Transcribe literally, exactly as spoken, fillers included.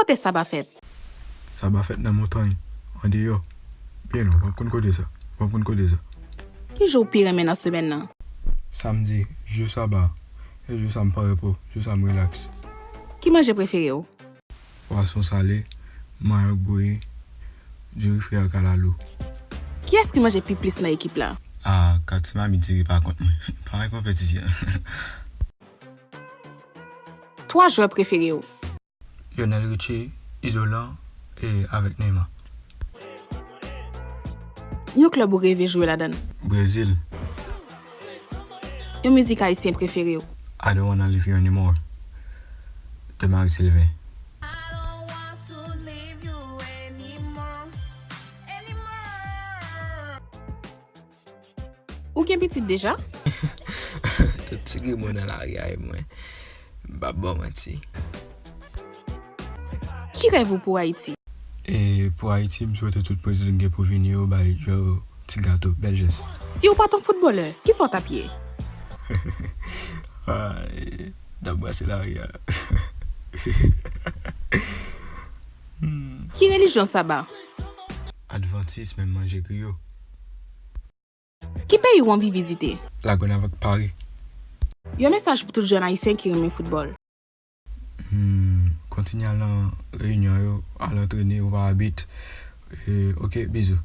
Kote Saba fèt? Saba fèt nan montany, andeyò. Byen non, w ap konn kote sa. W ap konn kote sa. Ki jou w pi renmen nan semèn nan? Samdi, jou Saba. Se jou sa m pran repo, jou sa m rilaks. Ki manje prefere w? Pwason sale, mayòk bouyi, diri fri ak kalalou. Kiyès ki manje pi plis nan ekip la? A, kat ti mamit diri pa kont mwen. Pa gen konpetisyon. Twa jwè prefere w? Lionel Richie, Izolan, e avèk Neymar. Yon klèb ou reve jwe ladan l? Brezil. Yon mizik ayisyen prefere w? I don't wanna leave you anymore. De Marie Sylvain. Ou gen pitit deja? Tout ti grenn mwen nan lari a e mwen. M p ap ba w manti. Ki rèv ou pou Ayiti? E pou Ayiti, m swete tout prezidan gen pou vini yo bay jwè yo ti gato. Bèl jès. Si w pa t yon foutbolè, kisa w t ap ye? Ay, m t ap brase lari a. Hmm. Ki relijyon Saba? Advantis, men m manje griyo. Ki peyi w anvi vizite? Lagonav ak Pari. Yon mesaj pou tout jèn ayisyen ki renmen foutbòl. Hmm, kontinye al nan reyinyon yo, al antrene, ou pa abit. E, oke, bizou.